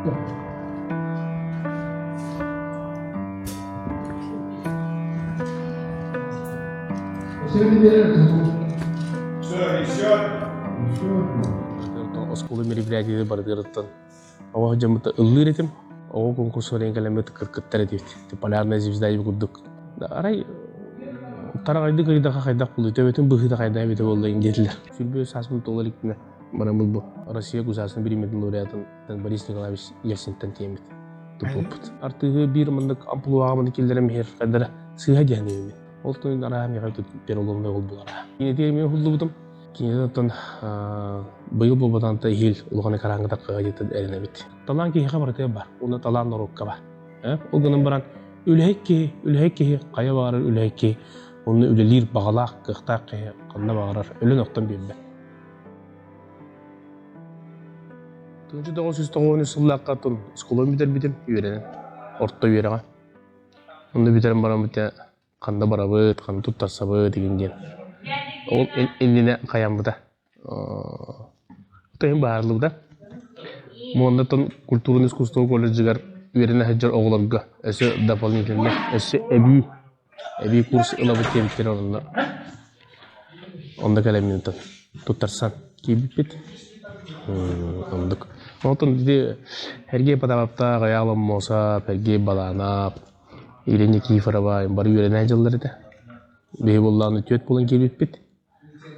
Оскуола мероприятиеты барытыгар оҕо дьоммут ыллыыр этим. Оҕо конкурсугар кэлэммит кыттар этибит. Полярная звезда курдук. Арай тараҕайдык ыйдаха хайдах буолуй, төбөтүн быһыыта хайдах эбитэ буолла диэтилэр. Сүрбүө сааспын туола иликпинэ бараммыт бу Россия государственной бириэмэтин лауреатын Борис Николаевич Ельцинтэн тиэммит туппуппут. Артыыһы биир маннык амплуаҕа маннык киллэрэн иһэр хайдара сыыһа диэн үһүмүн. Ол туһунан арааһа миэхэ переломный ол буолара. Кинитигэр эмиэ уһуллубутум. Киниттэн оттон быйыл буолбатаҕын иһил улахан экраҥҥа таххыга диэн эрэнэбит. Талаан киһиэхэ барытыгар бар. Уонна талаан норуокка бар. Ол гынан баран үлэһит киһи, үлэһит киһи, хайа баҕарар үлэһит киһи онно үлэлиир баҕалаах, кыахтаах киһи ханна баҕарар өлөн-охтон биэрбэт. 1993 сыллаахха оскуоланы бүтэрбитим, үөрэнэн, орто үөрэҕэ. Онно бүтэрэн баран бүтэ ханна барабыт, ханна туттарсабыт игин диэн. Ол иннинэ хайаммыта. Тыһын баһаарыллыбыта. Муоннаттан культурный искусство колледжыгар үөрэнэ сылдьар оҕолорго өссө дополнительно өссө эбии эбии курс ылабыт диэбиттэрэ онно онно кэлэммин туттарсан киирбиппит. Оннук. Онтон ити Сергей Потаповтаах, Айаал Аммосов, Сергей Баланов, Ирина Никифорова бары үөрэнэ дьыллар этэ. Биһи буоллаҕына түөрт буолан киирбиппит.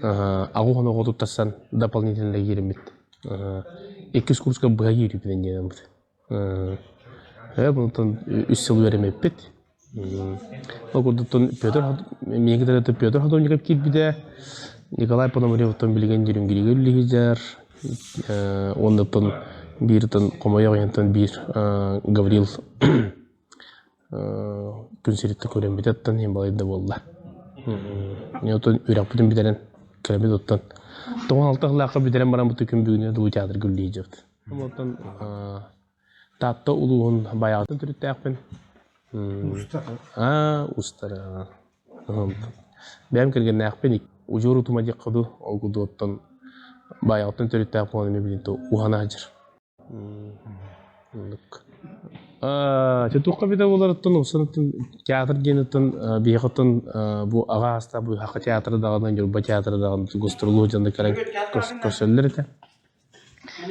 Аҕыс оҕо туттарсан дополнительно киириммит. Иккис курска быһа киирбиппит диэн Онтон үс сыл үөрэммиппит. Ол курдуктан Петр миигин кытары Петр Садовников киирбитэ. Николай Пономаревтан билигин Дьүрүнгүрүгэ үлэлиһидьэр. Уонна бииртэн хомойуох иһинтэн биир Гаврил күн сириттэн көрөммүтэ оттон иһин балайда буолла. Оттон үөрэхпитин бүтэрэн кэлэбит оттон 96 сыллаахха бүтэрэн баран бу күн бүгүнү дуу театрга үлэлиһидьэбит. Оттон Таатта улууһун Байаҕатын төрүттээхпин. Устар. Аа, устар. Бэйэм кэргэннээхпин. Удьуор утума диэххэ дуу, ол курдук Байаҕаттан төрүттээх буолан эмиэ билин уһана сылдьар. Оннук. Туохха эбитэ буоларыттан упсан театр диэниттэн биһиэхэттэн бу аҕа аастаах бу Саха театра даҕаны, Ньурба театра даҕаны гастроллуу дьонно кэлэн көрсөллөр этэ.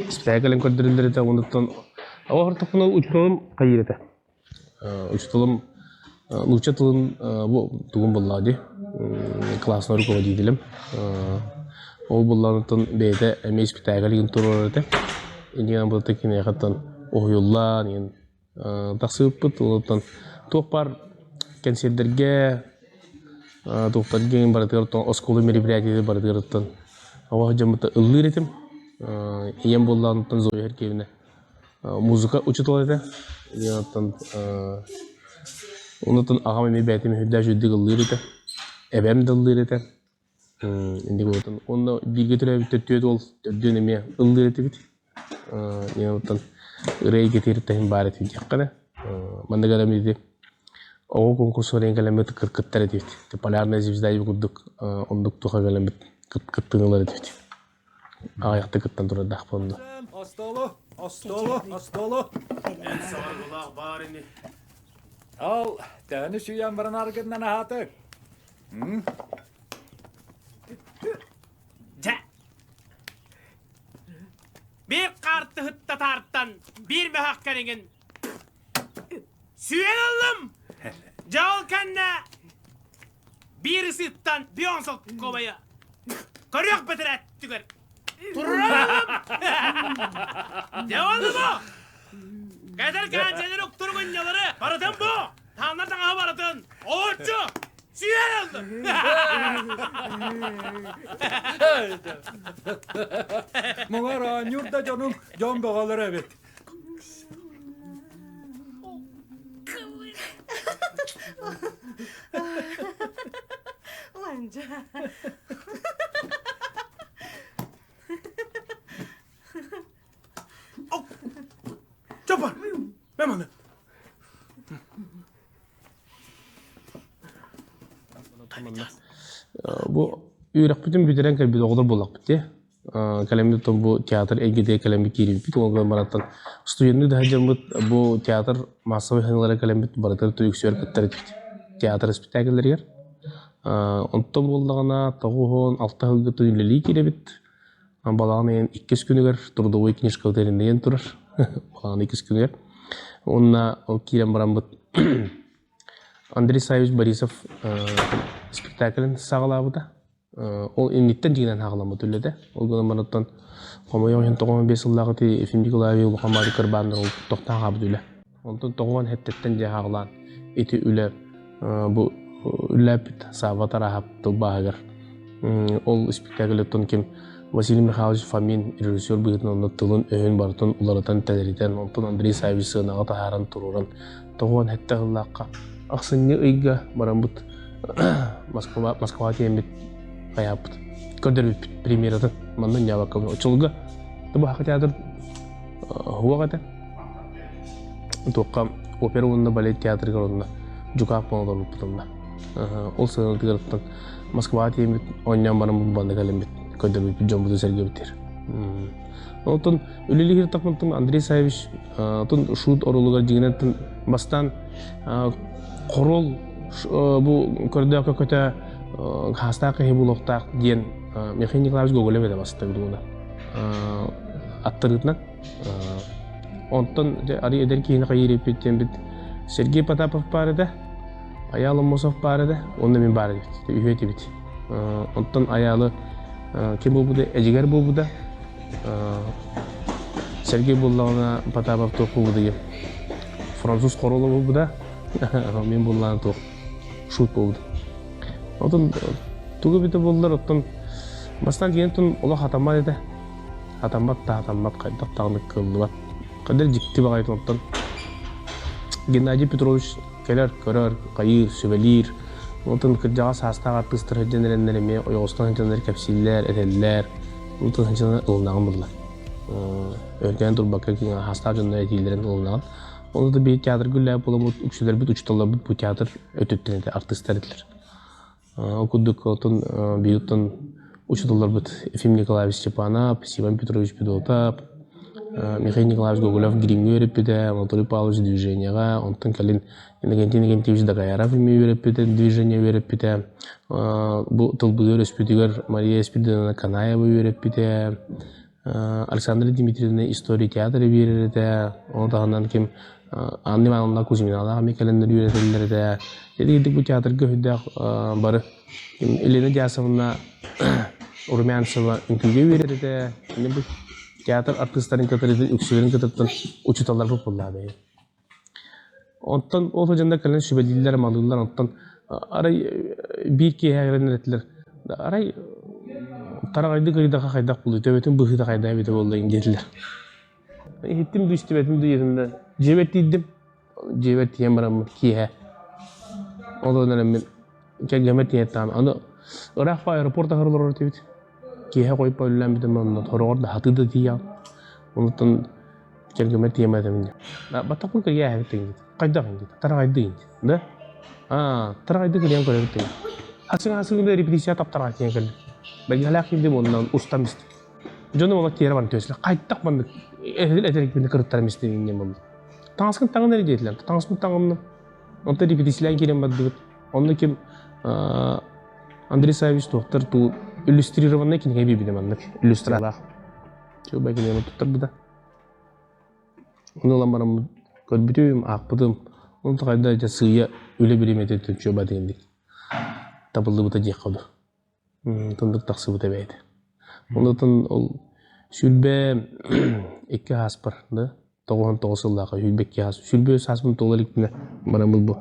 Испэктээкилин көрдөрөллөр этэ онуттан оҕо учууталым хайыыр этэ. Учууталым нуучча тылын бу тугун буллаҕа дии классный руководителем. Ол буллаҕыттан бэйэтэ эмиэ испэктээкилин туруорар этэ. Иннинэн былыта киниэхэттэн уһуйуллан иһин тахсыбыппыт. Онуттан туох баар кэнсиэрдэргэ туохтарга иһин барытыгар оскуола мероприятиетыгар барытыгар оҕо сылдьаммыт ыллыыр этим. Ийэм буоллаҕыттан Зоя Сергеевна музыка учуутала этэ. Оттон онуттан аҕам эмиэ бэйэтин үрдээх үрдүк ыллыыр этэ. Эбэм да ыллыыр этэ. Инник уотун. Уонна бииргэ төрөөбүттэр түөрт уол төрдүөн эмиэ ыллыыр этибит. Оттон ырыа эйгэтигэр иһин баар этибит диэххэ да. Маннык эрэ ити оҕо конкурсугар иһин кэлэммит кыттар этибит. Полярная звезда курдук оннук туха кэлэммит кыттыыны ылар этибит. Аҕыйахта кыттан турардаахпын онно. Остолу, остолу, остолу. Эн саҕаргылаах баар ини. Ал, төһөнү сүүйэн баран аргыннан аһаатыҥ? Дьэ! Биир хаартыһыт татаартан биир мөһөх кэриҥин сүүйэн ыллым! Дьэ ол кэннэ биир ысыыттан бион солкуобайы көрүөх бэтэрээттигэр турарым! Дьэ ол бу! Кэтэр кээнчэлэри уктуругунньалары барытын бу! Тааннар таҥаһы барытын олоччу сүүйэн ыллым! Муҥар оонньуур да дьонуҥ дьон бөҕөлөр эбит. Ланжа. Чопар! Мен маны. Бу үөрэхпитин бүтэрэн кэлбит оҕолор буоллахпыт дии. Кэлэммит оттон бу театр эйгэтигэр кэлэммит киирбиппит. Ол гынан барантан студенныы да сылдьаммыт бу театр массовай ханыылара кэлэммит барытын үксүгэр кыттар этибит. Театр испэктээкиллэригэр. Онтон буоллаҕына 96 сылга үлэлии киирэбит. Балаҕан ыйын иккис күнүгэр трудовой книжкабыт эриннэйэн турар. Балаҕан иккис күнүгэр. Уонна ол киирэн бараммыт Андрей Саввич Борисов спектаклын саҕалаабыта. Ол инниттэн дьиҥинэн саҕаламмыт үлэтэ. Ол гынан баран хомойуох иһин 95 сыллааҕы ити Ефим Николаевич улахан баҕайы кырбааннар ол тохтоон хаалбыт үлэ. Онтон 97-ттэн дьэ саҕалаан ити үлэ бу үлэлээппит Савва Тараһап тылбааһыгар. Ол спектакльтон ким Василий Михайлович Фомин режиссер быһыытынан онно тылын-өһүн барытын уларытан тэлэритэн, онтон Андрей Саввич сыанаҕа таһааран туруоран 97 сыллаахха ахсынньы ыйга бараммыт Москва Москваҕа тиийэммит хайааппыт көрдөрбүппүт премьератын манна ньаабакка оччолорго Табаха театр уох этэ туохха опера уонна балет театрыгар онно дьукаах буолан олорбуппут онно ол сыанатыгар Москваҕа тиийэммит оонньоон баран банна кэлэммит көрдөрбүппүт дьоммутун сэргэбиттэр Онтон үлэлиир тахмантан Андрей Саввич отон шут оруолугар дьиҥинэн бастаан хоруол бу көрдөөхкө көтө хаастаах киһи буолуохтаах диэн Михаил Николаевич Гоголев этэ бастакы тугуна аттарыытынан онтон арый эдэр киһини хайыыр диэн Сергей Потапов баар этэ Айаал Аммосов баар этэ уонна мин баар этибит үһүө этибит онтон Айаалы ким буолбута Эдьигэр буолбута Сергей буллаҕына Потапов туох буолбута диэн француз хоруола буолбута мин буллаҕына туох шут буолбута Отон тугу эбитэ буоллар оттон бастаан киһи оттон олох хатаммат этэ хатаммат да хатаммат хайдах даҕаны кыаллыбат хайдах дьикти баҕайы оттон Геннадий Петрович кэлэр көрөр хайыыр сүбэлиир онтон кырдьаҕас саастаах артыыстар сылдьан эрэннэр эмиэ ойоҕостон сылдьаннар кэпсииллэр этэллэр онтон сылдьан ылынаҕын буллар өргөөн турбакка саастаах дьоннор этиилэрин ылынаҕын Ол да биир театрга үлэлээбит буоламмыт үксүлэрбит учууталларбыт бу театр өттүттэн этэ артыыстар этилэр. Ол курдук оттон биир учууталларбыт Ефим Николаевич Степанов, Симон Петрович Федотов, Михаил Николаевич Гоголев гримҥэ үөрэппитэ, Анатолий Павлович движениеҕа, онтон кэлин Иннокентий Иннокентьевич Дакаяров эмиэ үөрэппитэ, движение үөрэппитэ. Бу тылбытыгар өспүтүгэр Мария Спиридоновна Канаева үөрэппитэ, Александра Дмитриевна история театра биэрэр этэ, ону таһынан ким Анна Ивановна Кузьминалаах эмиэ кэлэннэр үөрэтэллэр этэ. Ити бу театрга сүрдээх бары Елена Дясовна Румянцева үҥкүүгэ үөрэтэр этэ. Ини бу театр артыыстарын кытары үксүлэрин кытары учууталларбыт буоллаҕа Онтон ол сылдьаннар кэлэн сүбэлииллэр, малыыллар, онтон арай биир киэһэ кэлэн этилэр, арай тараҕайдык ыйдаха хайдах буолуой, төбөтүн быһыыта хайдах эбитэ буолла диэтилэр. Иһиттим дуу, истибэтим дуу диэтим да, дьиэбэр тиийдим. Дьиэбэр тиийэн бараммын киэһэ. Ол онон мин кэргэммэр тиийэн аны ыраах по аэропорт аһар олорор этибит. Киэһэ хойуппа үлэлээн бүтэн баран хороҕор да хатыы да тиийэҕин. Онтон Кэргэммэр тиэмэ этэбин Баттахпын кырыйа эһэбит диэн хайдах диэн тараҕайдыы диэн да аа тараҕайдыы кырыйан көрөбүт диэн хасыҥ хасыҥ да репетиция таптараҕа тиийэн кэллим бэлгэлээх киирдим уонна устан истим дьонум ола тиэрэ баран түөсүлэ хайдах маннык этэрикпин кырыттарым истим диэн буолла таҥаскын таҥын эрэ диэтилэр таҥаспын таҥынным онтон репетициялаан киирэн бардыбыт онно ким Андрей Саввич туохтар туу иллюстрированный кинигэ биэрбитэ маннык иллюстрациялаах Чуубай кинигэни туттарбыта Ону ылан бараммын көрбүтүм, аахпытым. Ону хайда дьэ сыыйа үлэ бириэмэтиттэн чуоба диэнник табыллыбыта диэххэ дуу. Тындык тахсыбыта эбээт. Онутун ол 22 ааспар да 99 сыллаахха 22 аас 23 ааспын туола иликпинэ бараммыт бу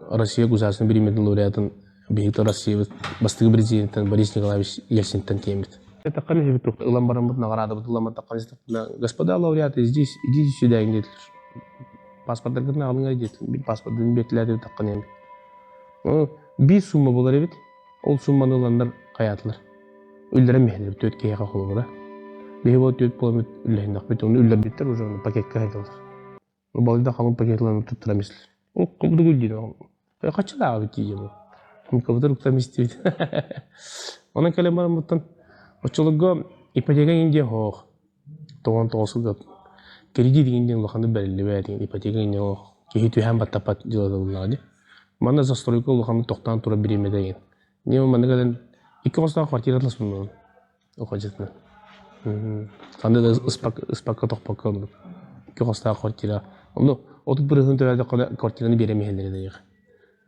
Россия государственной бириэмэтин лауреатын биһиги Россиябыт бастакы президенттэн Борис Николаевич Ельцинтэн тиэммит. Таххан иһибит ылан бараммыт наҕараадабыт ыламмыт таххан истэхпинэ господа лауреаты здесь идите сюда диэтилэр. Паспордаргытын аҕалыҥ диэтилэр. Паспордун биэртилэр таххан иһэммит. Биир сумма буолар эбит. Ол сумманы ыланнар хайаатылар. Үллэрэн биһэлэр түөрт киһиэхэ холобура. Биһи ол түөрт буоламмыт үллэһиннэхпит, оны үллэрбиттэр уже пакекка хайдалар. Балыйда халыҥ пакет ылан туттаран истилэр. Ол курдук диир. Хаччылааҕы тиийэ бу. Кыбытыр уктан истибит. Онон кэлэн бараммыттан оччолорго ипотека иҥин диэн суох. 99 сылга кредит иҥин диэн улаханнык бэриллибэт, ипотека иҥин диэн олох киһи түһээн баттаппат дьыалата буоллаҕа дии. Манна застройка улаханнык тохтоон турар бириэмэтэ иҥин. Дьэ манна кэлэн икки хостоох квартира атласпын Окончательно. Ханна да ыспакка тохпокко оннук. Икки хостоох квартира. Ону 30 бырыһын төлөөтөххүнэ квартираны биэрэн иһэллэр эдайыах.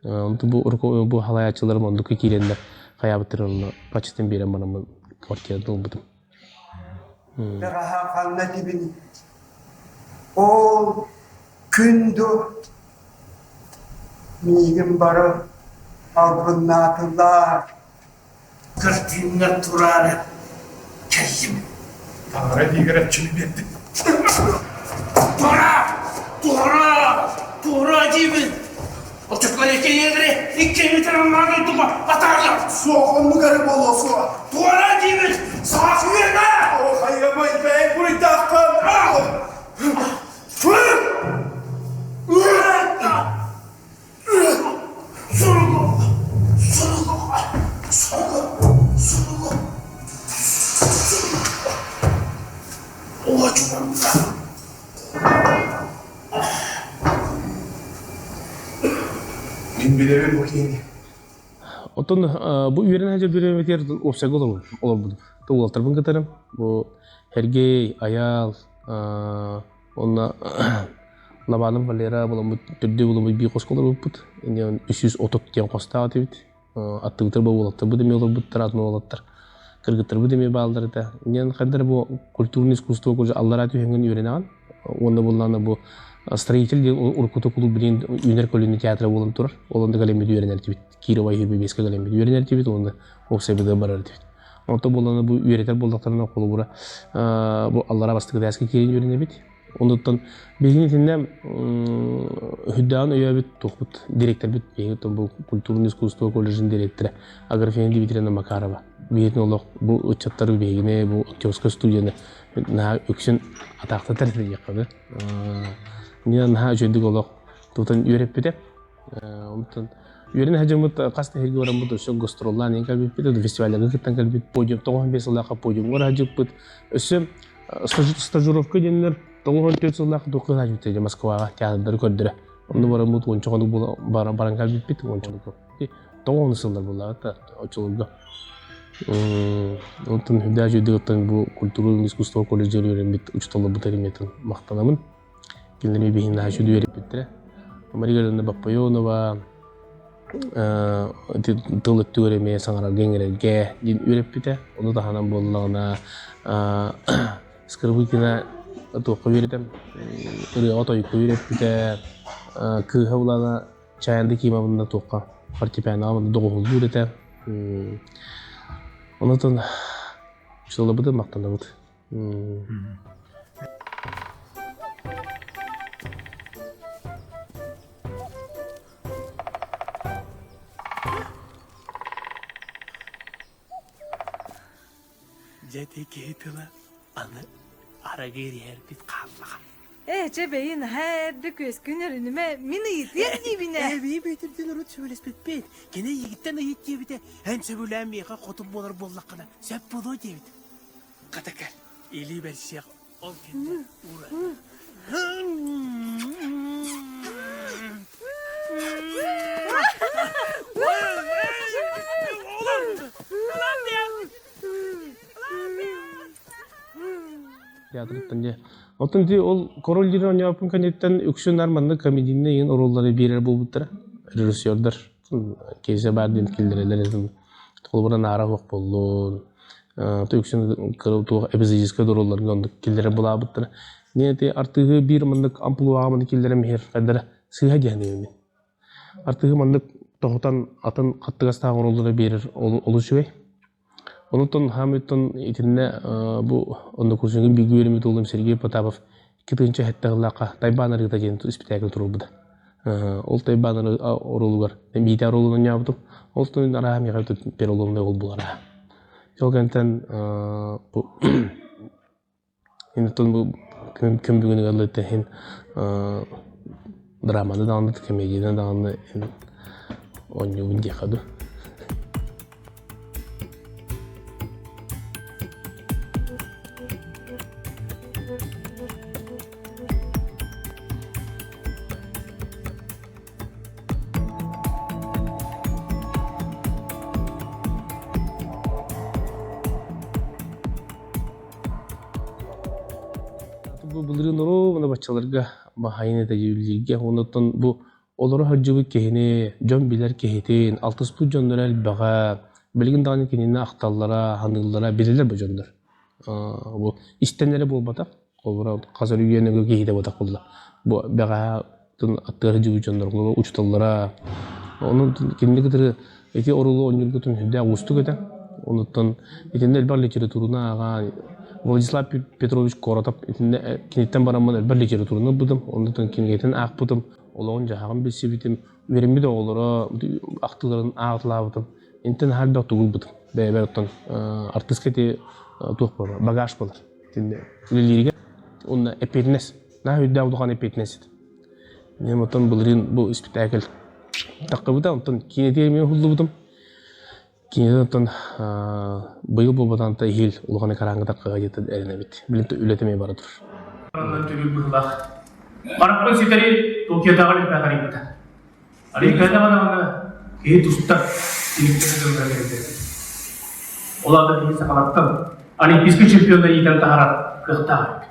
Онту бу бу халайааччыларым оннукка киирэннэр хайаабыттарын онно почтын биэрэн бараммын квартираны ылбытым. Бэҕэһээ ханна этибин? Ол күн ду миигин бары албыннаатылар. Картиннар тураары кэллим. Таҥара биигэр эччини биэрдим. Туора! Туора! Туора диибин! Оччотугар иккиэйэлэри иккиэйэтин аннаа дойдуга атаарар! Суох, оннук эрэ буолуо суох. Туора диибин! Саас үөрэнэ! Оо, хайыамай, бэйэҥ буруйдааххын! Суругу! Суругу! Суругу! Суругу! Уочугунна! Мин билэбин бу киһини. Оттон бу үөрэнэ сылдьар бириэмэтигэр уопсайга олорбутум. Уолаттарбын кытарым. Бу Сергей, Айаал, Уонна Лабаным Валера буламмыт төрдүө буламмыт биир хоско олорбуппут. Инньэ 330 диэн хостоох этибит. Аттыбытыгар бу уолаттарбыт эмиэ олорбуттар, атын уолаттар. Кыргыттарбыт эмиэ бааллар этэ. Инньэ хайдах бу культурный искусство уже аллараа түһэҥҥин үөрэнэҕин. Уонна буллаана бу строитель диэн уруккута кулууп билигин үүнэр көлүөнэ театра буолан турар. Ол онно кэлэммит үөрэнэр этибит. Кировай Юрбебеска кэлэммит үөрэнэр этибит уонна уопсайбытыгар барар этибит. Онто буоллаҕына бу үөрэтэр буоллахтарына холобура бу аллара бастакы этээскэ киирэн үөрэнэбит. Онуттан биһигини итиннэ үрдээҕин өйөөбүт туохпут директорбит биһиги бу культурный искусство колледжын директора Аграфена Дмитриевна Макарова. Биһигини олох бу ыччаттары биһигини бу актерскай студияны наһаа үксүн атаахтатар этэ диэххэ да. Наһаа үчүгүйдүк олох тутан үөрэппитэ. Онтон үөрэнэ сылдьаммыт хас да сиргэ бараммыт өссө гастроллаан иһин кэлбиппит, фестивалларга кыттан кэлбит, подиум 95 сыллаахха подиумҥа сылдьыппыт. Өссө стажировка диэннэр 94 сыллаах туохха сылдьыбыт Москваҕа театрдары көрдөрө. Онно бараммыт уонча хонук баран кэлбиппит, уонча хонук. Тоҕус сыллар буоллаҕа оччолорго. Онтон үрдээх дьүдүгүттэн бу культура искусство колледжыгар үөрэммит учууталларбыт эримиэтин махтанабын. Кинилэри биһин наһаа үчүгэй үөрэппиттэрэ. Мария Гавриловна Баппайонова тыл өттүгэр эмиэ саҥарарга иҥэрэргэ диэн үөрэппитэ. Ону таһынан буоллаҕына Скрыбыкина туохха үөрэтэн ырыаҕа тойукка үөрэппитэ. Кыыһа булана Чаянда Кимовна туохха фортепианоҕа доҕуһуллуур этэ. Онотон учууталларбытын махтанабыт. Дьэ ити киһи тыла аны арыгы иһэрбит хааллаҕа. Ээ, чэ бэйи наһаа эрдэ күөскүн өрүнүмэ, мин ыйытыам диибин ээ. Эбии Бүөтүрдүүн урут сөбүлэспиппит. Кини эйигиттэн ыйыт диэбитэ, эн сөбүлээн миэхэ хотун буолар буоллаххына, сөп буолуо диэбит. Хата кэл, илии бэрсиэх, ол кэннэ уура. Театрыттан дьэ. Оттон ити ол король диэн оонньооппун кэнниттэн үксүн наар маннык комедийнай иһин оруоллары биэрэр буолбуттара. Режиссердар Кейсе баар диэн киллэрэллэр Холобура наара суох буоллун. Үксүн туох эпизодическай оруолларга оннук киллэрэр булаабыттара. Мин ити артыыһы биир маннык амплуаҕа маннык киллэрэн иһэр хайдара сыыһа диэн мин. Артыыһы маннык тоһутан атын хаттыгастаах оруоллары биэрэр олус үчүгэй. Онутон хаамыттан итиннэ бу однокурсникым бииргэ үөрэммит уолум Сергей Потапов 2007 сыллаахха Тайбаан арыыта диэн испитээкил туруорбута. Ол Тайбаан оруолугар Миитэ оруолун оонньообутум. Ол туһунан арааһа миэхэ переломный ол буолара. Ол кэнниттэн бу бу күн бүгүнүгэр иһин драманы даҕаны комедияны даҕаны оонньуубун диэххэ дуу. Бу былырыын оруобуна баччаларга маһайын этэ дьүүллүүргэ. Онуттан бу олоро сылдьыбыт киһини, дьон билэр киһитин, алтыспыт дьонноро элбэҕэ, билигин даҕаны кинини ахталлара, саныыллара билэлэр бу дьоннор. Бу истэн эрэ буолбатах, холобура хас эрэ үйэ киһитэ буолбатах буолла. Бу бэҕэһээ аттыгар сылдьыбыт дьоннор, учууталлара, онон кинини кытары ити оруолу оонньуургутун сүрдээх уустук этэ. Онуттан итиннэ элбэх литератураны ааҕан Владислав Петрович Коротов итиннэ киниттэн бараммын элбэх литератураны ылбытым, оннуттан кинигэтин аахпытым, олоҕун-дьаһаҕын билсибитим, үөрэммит оҕолоро ахтыыларын ааҕыталаабытым. Интэн наһаа элбэх тугу ылбытым. Бэйэбэр оттон артыыска ити туох буолар, багаж буолар. Итиннэ үлэлииргэ уонна эппиэтинэс. Наһаа үрдээх улахан эппиэтинэс этэ. Мин оттон былырыын бу испитээкил таххыбыта, онтон киинэтигэр эмиэ уһуллубутум. Киинэтин оттон быйыл буолбатаҕын эһиил улахан экраҥҥа таххыга диэн эрэнэбит. Билин үлэтэ эмиэ бара турар. Төгүл быһыылаах. Бараппын ситэри Токиотааҕы Олимпиада арыйбыта. Олимпиадаҕа даҕаны киһи тустар тиһиктэрин дьоннор кэлбит. Ол аата киһи сахалартан олимпийскай чемпионнар иитэн таһаарар кыахтаах эбит.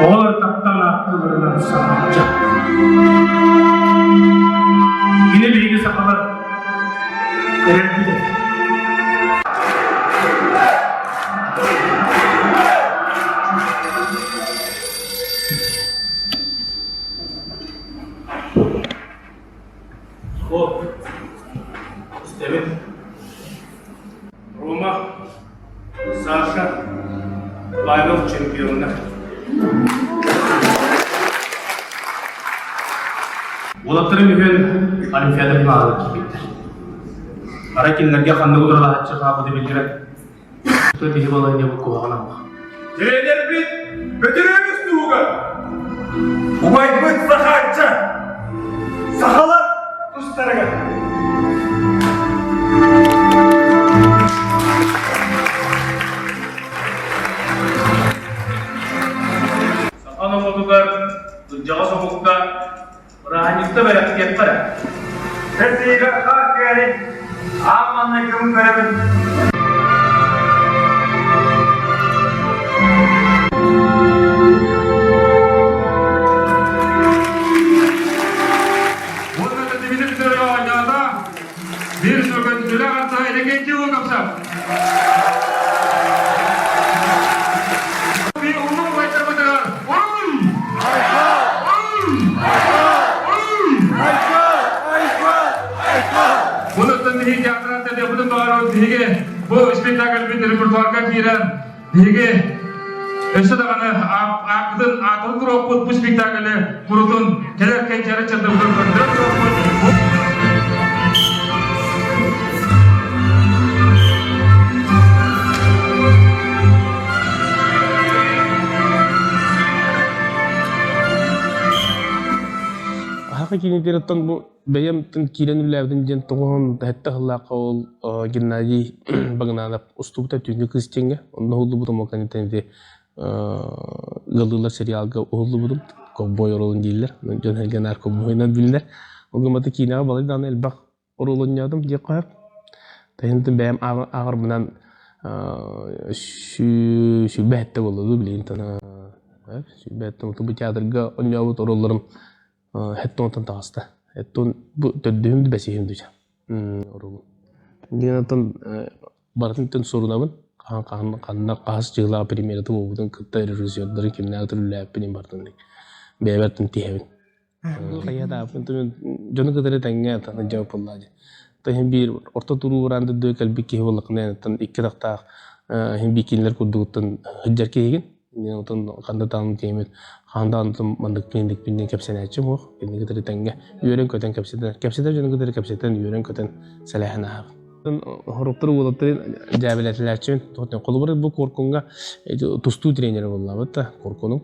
Оҕолор таптаан ааттыылларынан саҥарча. Кини биһиги сахалар эрэлбит этэ. О, истэбин. Рома, Саша, Павел чемпионнар. Уолаттарым үһүөн Олимпиада финалыгар киирбиттэр. Арай кинилэргэ ханнык утарылаһааччы хаалбыта биллибэт. То биһи балаһыанньабыт куһаҕан амма. Тренербит Бөтүрүөбүс туһугар! Убайбыт Сахаачча! Сахалар тустарыгар! Саха норуотугар кырдьаҕас омукка бырааһынньыкта бэлэхтиэххэ Россияга хаар түһэрин аан маҥнайгыбын көрөбүн. Уонна Дмитрий Петрович оонньоото биир сүргүлэх артыһа Иннокентий Луковцев. Биир улуу убайдарбытыгар Уруй! Уруй! Уруй! Бұнықтан биһиги театран тэдиэхпитин баҕарабыт биһиги бу спектакльбит репертуарга киирэн биһиги өссө даҕаны ааккытын аатын туруохпут бу спектаклы курутун кэлэр кэнчээри чардыбытын көрдөрө туруохпут. Аһака кинитериттан бу бэйэм киирэн үллээбитим диэн тоҕоһон сэттэ сыллаахха ол Геннадий Багынанов устубута түүҥҥү кыыс диэҥҥэ онно уһуллубутум ол кэнниттэн ити ыаллыылар сериалга уһуллубутум ковбой оруолун дииллэр дьон сэргэ наар ковбойунан биллэр ол гыммата киинэҕэ балай даҕаны элбэх оруолу оонньоотум диэххэ сөп таһынтын бэйэм ааҕарбынан 127 буолла дуу билигин 127 бу театрга оонньообут оруолларым Хэттонтон таҕыста. Хэттон бу төрдүһүм да бэсиһим дуу оруолум. Диэн оттон барытын тэн сурунабын. Хаһан хаһан ханна хаһыс дьыалаах премьерата буолбутун кытта режиссердары кимнээх үлэлээппин барытын бэйэбэр тиһэбин. Хайа дьону кытары тэҥҥэ дьабыппыллаа дии. Иһин биир орто туруу бараан да кэлбит киһи буоллаххына икки атахтаах иһин биир кинилэр курдугуттан сылдьар киһигин. Мин отон ханна даҕаны тиэммит, хаһан даҕаны маннык пиндикпин диэн кэпсэнээччим суох. Кинини кытары тэҥҥэ үөрэн-көтөн кэпсэтэн, кэпсэтэр дьону кытары кэпсэтэн, үөрэн-көтөн сэлэһэн ааһабын. Хоруктар уолаттарын дьээбэлэтилээччибин. Холобура бу Куоркуҥҥа тустуу тренерэ буоллаабыт да, Куоркунум.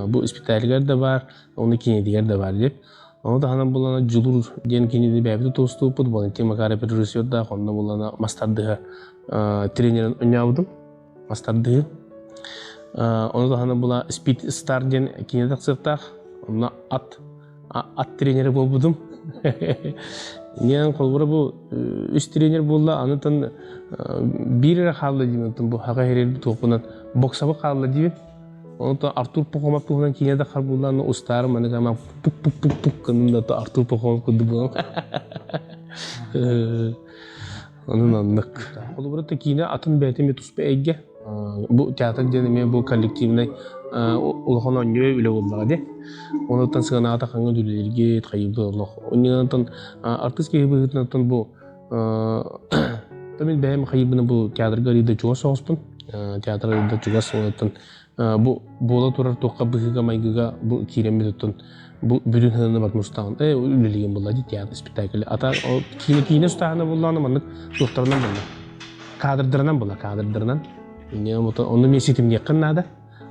Бу испитээлигэр да баар, уонна киинэтигэр да баар дип. Ону таһынан булана Дьулуур диэн кинини бэйэбит тустууппут, Валентин Макаров режиссердаах, онно булана мас тардыһа тренерин оонньообутум, мас тардыһыы. Ону таһынан була Speed Star диэн киинэ тахсыахтаах, онно ат ат тренерэ буолбутум. Диэн холобура бу үс тренер буолла, анытан биир эрэ хаалла диибин, бу хака хэрир туохпунан боксабы хаалла диибин. Онтон Артур Пахомов туһунан киинэ да харбуулаан устаарым аны гама пук пук пук пук гынным да Артур Пахомов курдук буолан. Онон оннук. Холобура киинэ атын бэйэтэ эмиэ туспа эйгэ. Бу театр диэн эмиэ бу коллективнай улахан оонньуу үлэ буоллаҕа дии. Онуттан сыанаҕа тахаҥҥа үлэлииргит, хайыыбыт олох. Онньуонтон артыыс киһи быһыытынан бу мин бэйэм хайыыбына бу театрга арыйда чугас соҕуспун. Театр арыйда чугас онуттан бу буола турар туохха быһыыга-майгыга бу киирэммит оттон бу бүтүн сыананы бар мустаҕын э үлэлиигин буолла дии театр спектакль ата киинэ киинэ устааһына буоллаҕына маннык туохтарынан буолла кадрдарынан буолла кадрдарынан онно эмиэ ситимниэххин наада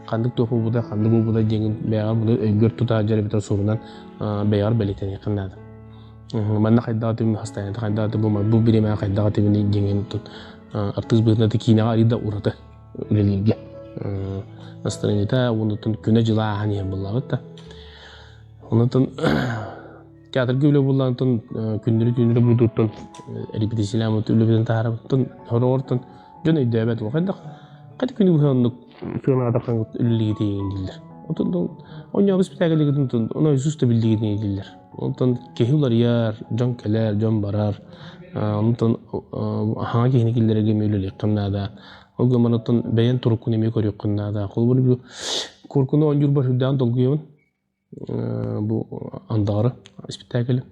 ханнык туох буолбута ханнык буолбута диэҥин бэйэҕэр буну өйгөр тута дьарыбытар сурунан бэйэҕэр бэлиэтэниэххин наада манна хайдах этибин хастайната хайдах этибин бу бириэмэҕэ хайдах этибин диэҥин артыыс быһыытынан киинэҕэ арыйда ураты үлэлииргэ настроениета уоннаттан күнэ-дьыла ааһан иһэр буоллаҕыт да. Онтон театрга үлэ буоллаҕыттан күннэри-түүннэри буутуттан репетициялааммыт үлэбитин таһаарабыттан сороҕортон дьон өйдөөбөт хайдах хайдах күнү быһа оннук сыанаатаххын үлэлиигитин дииллэр. Онтон оонньообут спектакльгытын ону Иисус да биллигитин дииллэр. Онтон киһи уларыйар, дьон кэлэр, дьон барар. Онтон хаҥа киһини киллэрэргэ эмиэ үлэлиэххин наада. Ол гынан оттон бэйэн туруккун эмиэ көрүөххүн наада. Холобур, бу куркуну оонньуурбар сүрдээҕин долгуйабын. Бу андаҕары испиктээкили.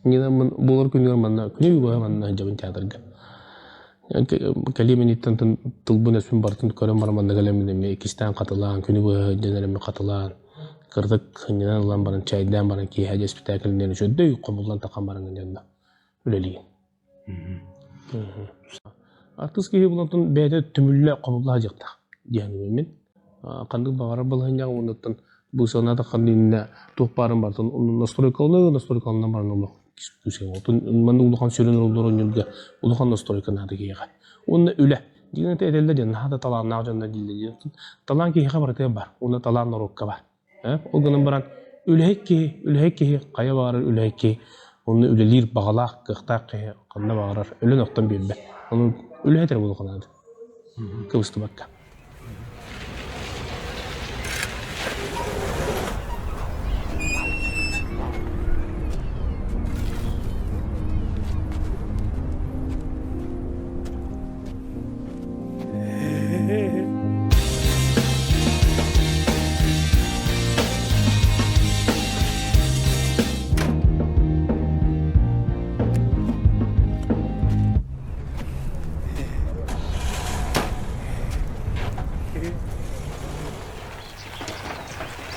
Иннинэн буолар күнүгэр манна күнү быһа манна сылдьабын театрга. Кэлиэм инниттэн тылбын өспүн барытын көрөн баран манна кэлэммин эмиэ иккистээн хатылаан, күнү быһа сылдьан эрэммин хатылаан, кыратык сынньанан ылан баран, чэйдээн баран киэһэ дьэ испитээкилинэн үчүгэй хомуллан тахан баран дьонно үлэлиигин. Артыыс киһи булантан бэйэтэ түмүллэ хомулла сылдьыахтаах диэн мин. Ханнык баҕарар балаһыанньаҕа уоннаттан бу сыаната ханна иннэ туох баарын барытын настройкалана настройкалана баран олох күүскэ отун манна улахан сүрүн роллор оонньуурга улахан настройка наада киһиэхэ. Уонна үлэ. Дьиҥинэн этэллэр диэн наһаа да талааннаах дьоннор дииллэр. Талаан киһиэхэ барытыгар бар. Уонна талаан норуокка бар. Ол гынан баран үлэһит киһи, үлэһит киһи хайа баҕарар үлэһит киһи онно үлэлиир баҕалаах, кыахтаах киһи ханна баҕарар өлөн-охтон биэрбэт. Ону үлэһит эрэ буолуохха наада. Кыбыстыбакка.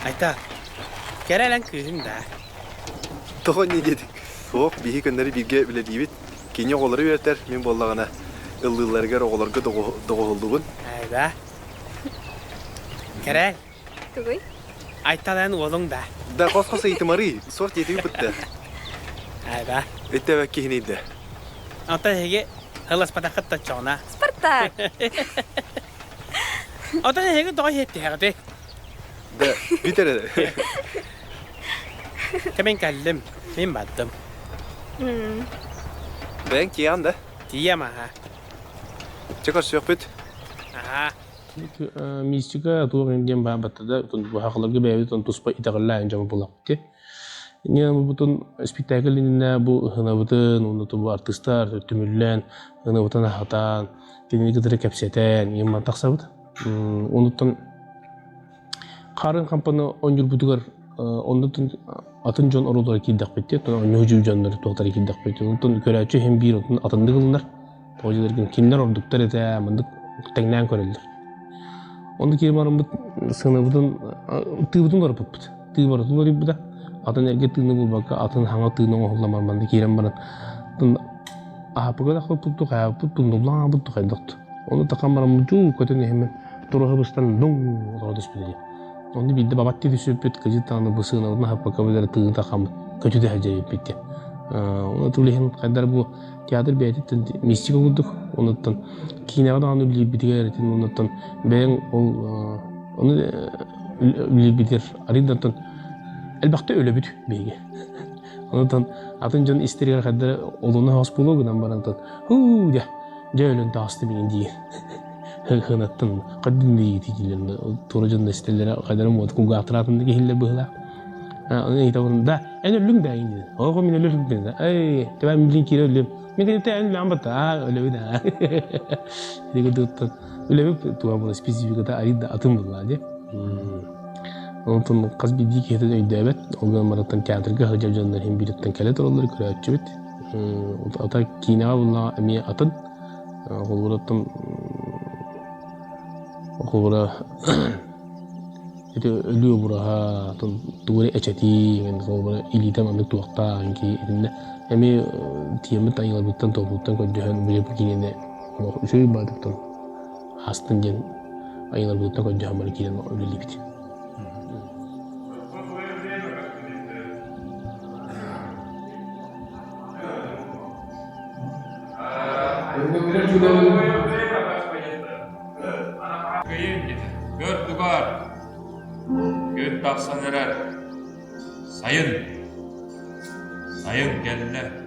Айта, кэрэлэн кыыһыҥ да. Тоҕо инньэ диэтиҥ? Суох, биһи көннөрү бииргэ үлэлиибит. Кини оҕолору үөрэтэр, мин буоллаҕына ыллыылларыгар оҕолорго доҕуһуллубун. Айда. Кэрэл. Тугуй? Айталаан уолуҥ да. Да хос-хос ыйытымарый, суох диэтигит бытта. Айда. Өттөбөк киһини да. Онтон эһиги ыласпатаххыт точчоҕуна. Спартак. Онтон эһиги тоҕо иһиэттиһэҕитий? Да, бүтэр эрэ. Кэмин кэллим, мин бардым. Бэйэҥ тиийэҕин да? Тиийэм аһа. Чэ көрсүөхпүт. Аһаа. Мистика туох диэн баар баттада быһахларга бэйэбит туспа итэҕэллээн дьон булаппыт. Иннинэ бутун спектакль иннинэ бу ыһынабытын, уонна бу артыыстар түмүллэн, ыһынабытын аһатан, кинини кытары кэпсэтэн, ийэм тахсабыт. Онуттан Харын хампаны оонньуурбутугар оннуттан атын дьон оруоллара киирдэхпит дии, оонньуу дьоннор туохтара киирдэхпит. Онтон көрөөччү иһин биир онтон атыннык ылынар. Тоҕо диэтэргин кинилэр ордуктар этэ, маннык тэҥнээн көрөллөр. Онно киирэн бараммыт сыанабытын тыыбытын уларыппыппыт. Тыы барытын уларыйбыта. Атын эргэ тыыны булбакка, атын хаҥа тыыны оҥоһуллан баран манна киирэн баран аһаппыга да хоппутту, хайааппыт, туннуллан аабыт хайдахту. Ону тахан бараммыт дьуу көтөн иһэммин туруһа быстан дуҥ олоро түспүтэ дии. Онно биирдэ бабат түсүппүт, кыдьык даҕаны бу сыанабытын аһаппакка билэр тыын тахаммыт көтүтэ сылдьар эбиппит диэн. Оны тыл иһин хайдар бу театр бэйэтиттэн мистика курдук, онуттан киинэҕэ даҕаны үлэлиирбитигэр этин, онуттан бэйэҥ ол ону үлэлиирбитигэр арыйдантан элбэхтэ өлөбүт биһиги. Онуттан атын дьон истэригэр хайдара олуна хос буолуо гынан баран хуу дьэ дьэ өлөн таҕыстым иҥин дии хынаттан хаддын диитилэр туора дьон истэллэрэ хайдара муот кулгаахтараатын киһиллэр быһылаах оны ыйытабын да эн өллүҥ да иҥин оҕо мин өлөрүм да эй тэбэ мин киирэ өллүм мин кэнниттэн эн өлөөн батта аа өлөбүн аа дигидуттан үлэбит туга була спецификата арый да атын булла дии Онтон хас биирдии киһитин өйдөөбөт, ол гынан баран театрга сылдьар дьоннор иһин биириттэн кэлэ тураллар көрөөччүбүт. Ата киинэҕэ буллаҕа эмиэ атын. Холобура холобура ити өлүү обураһа, тугу эрэ эчэтии, холобура илиитэ маннык туохтаах киһи итиннэ эмиэ тиэммит айыларбыттан туохпуттан көрдөһөн били киинэни үчүгэй баатыттан астын диэн айыларбыттан көрдөһөн бары киирэн үлэлиибит. Көр тугар, күн тахсан эрэр. Сайын. Сайын кэллэ.